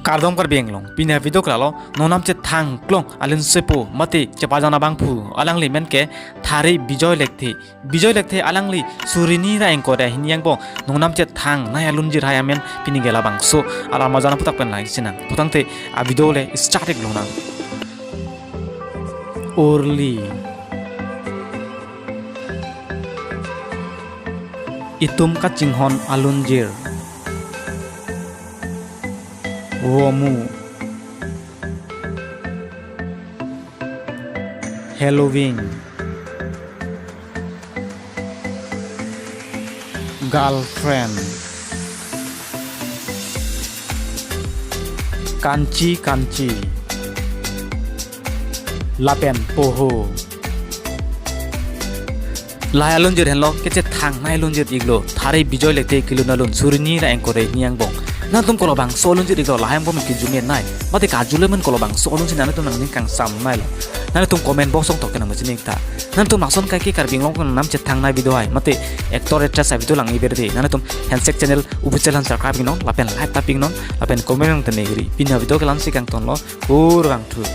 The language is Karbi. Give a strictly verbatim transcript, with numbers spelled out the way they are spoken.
Kardom Karbi Anglong, pini avideo ke lalo, nongnam chethang klong alun sepo mate chepajan abangphu, alangli men ke Thare Bijoy Lekthe. Bijoy Lekthe alangli suri hini ra ingkoi ra hini angbong nongnam chethangnei alunjir hai amen pini ke labangso alam ajan aphuthak pen lang-ik sinang. Putangte avideo le start-ik lonang. Orli. Itum kachinghon alunjir. Vomu. Halloween. Girlfriend. Kanchi kanchi. Lapen poho. Lahai alunjir henlo kachethangnei alunjir-iklo, Thare Bijoy Lekthe kelun alun suri hini ra ingkoi ra hini angbong. Nangtum kolobangso alunjir-iklo, lahai angbong ke jume nai. Mate kajule men kolobangso alunjir nangtum nangning kangsamneilo. Nangtum comment box along tok ke nang machini-ik tha. Nangtum lason kaike Karbi Anglong nongnam chethangnei avideo hai mate actor actress avideo lang-ik berde, nangtum Handshake channel official han subscribe-iknon lapen like tap-iknon lapen comment nang tene giri. Pini avideo ke la-ansi kangtonlo, kurvangthu.